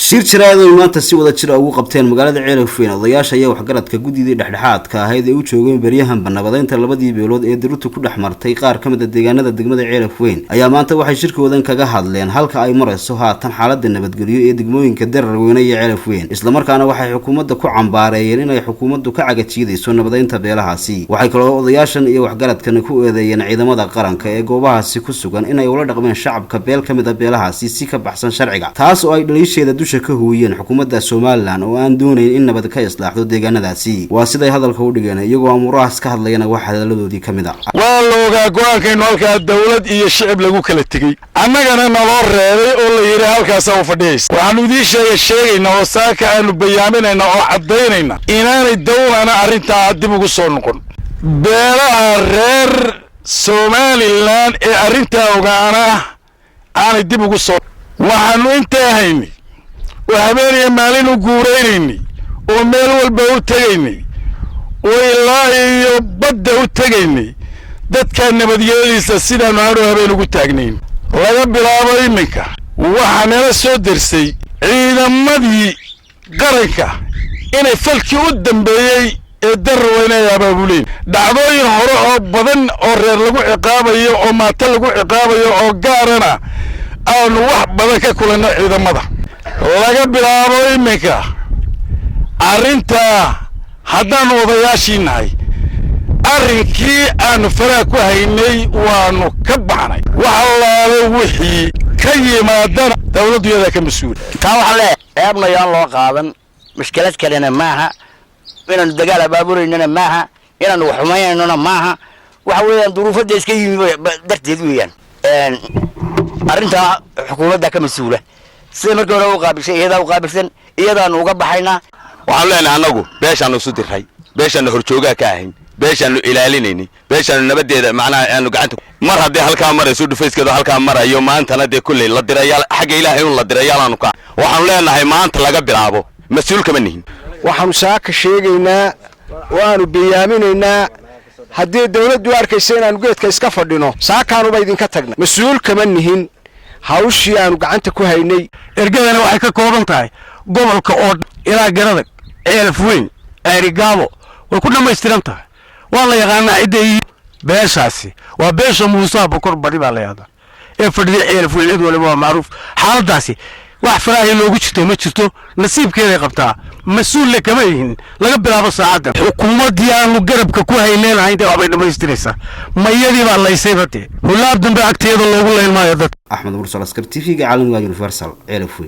Shir jaraa'id ay maanta si wada jira ugu qabteen magaalada Ceelafweyn odayaasha ayaa waxgaradka guddidii dhexdhexaadka ahayd ee u joogeen beryahanba nabadeynta labadii beelood ee dirirtu ku dhex martay qaar ka mid a deegaanada degmada Ceelafweyn ayaa maanta waxay shirkoodan kaga hadleen halka ay marayso haatan xaalada nabadgelyo ee degmooyinka Dararweyne iyo Ceelafweyn, islamarkaana waxay xukuumadda ku cambaareeyeen inay xukuumaddu ka cagajiidayso nabadeynta beelahaasi. Waxay kaloo odayaashan iyo waxgaradkani ku eedeeyeen ciidamada qaranka ee goobahaasi ku sugan inay ula dhaqmeen shacabka beel ka mid a beelahaasi si ka baxsan sharciga, taas oo ay dhaliisheeda dusha ka huuyeen xukuumadda Somaliland oo aan doonayn in nabad ka islaaxdo deegaanadaasi. Waa siday hadalka u dhigeen. Iyagoo amuurahaas ka hadlayana wax hadaladoodii ka mid a. Waa la ogaa go-aankaynu halkaa dawlad iyo shicib lagu kala tegey, annagana naloo reebay oo la yidhi halkaasaa u fadhiyaysa. Waxaannu idiin sheegaynaa oo saaka aanu bayaaminayna oo caddaynayna inaanay dawlana arrintaa dib ugu soo noqon. Beelaha reer Somaliland ee arrintaa ogaana aanay dib ugu soo. Waxaannu intaa haynay oo habeeniyo maalin u guuraynaynay oo meel walba u tegaynay oo ilaa iyo badda u tegaynay dadkaa nabadgelyadiisa sidaannu hadhow habeen ugu taagnayn. Laga bilaabo iminka waxaa nala soo dersay ciidamadii qaranka inay falkii u dambeeyey ee Dararweyne ay abaabuleen. Dhacdooyin hore oo badan oo reer lagu ciqaabayo oo maato lagu ciqaabayo oo gaarana aanu wax badan ka kulanno ciidamada. Laga bilaabo iminka arrintaa haddaannu odayaashii nahay, arrinkii aanu faraha ku haynay waanu ka baxnay. Wax allaalo wixii ka yimaadana dawladdu iyadaa ka mas-uula. Taa waxaan leeyahay, ceebna yaan loo qaadan, mushkilad kalena maaha, inaanu dagaal abaaburaynona maaha, inaanu wax xumaynaynona maaha. Waxa weeyaan duruufadda iska yimi darteed weeyaan. Arrintaa xukuumadda ka mas-uula, sida markii hore u qaabilshay iyadaa u qaabilsan, iyadaanu uga baxaynaa. Waxaanu leenahay, annagu beeshaanu isu diray, beeshaanu horjoogaa ka ahayn, beeshaanu ilaalinaynay, beeshaanu nabaddeeda macnaha aanu gacanta mar haddii halkaa marayso dhufayskeedu halkaa marayo maantana dee kulley la dirayaal xagga Ilaahay un la dirayaalaanu ka. Waxaanu leenahay, maanta laga bilaabo mas-uul kama nihin. Waxaanu saaka sheegaynaa oo aanu bayaaminaynaa, haddii dawladdu arkaysa inaanu geedka iska fadhino, saakaanuba idinka tagnay, mas-uul kama nihin hawshii aanu gacanta ku haynay. Ergadana waxay ka kooban tahay gobolka oo ilaa Garadag, Ceelaf Weyn, Ceerigaabo way ku dhammaystiran tahay. Waa la yaqaanaa cidday beeshaasi waa. Beesha Muusaha Bokor Bari baa la yahdaa ee fadhida Ceelaf Weyn. Cid waliba waa macruuf. Xaaladaasi wax faraahi loogu jirto ma jirto, nasiibkeeday qabtaa, mas-uulle kama yihin. Laga bilaabo saacaddan xukuumaddii aanu garabka ku hayneenahayn dee waxbay dhammaystiraysaa, mayadii baa laysayba dee hulaab dambe agteeda loogu layn maayo dad. Axmed Mursal Askar, TV-ga caalamiga Universal, Ceelaf Weyn.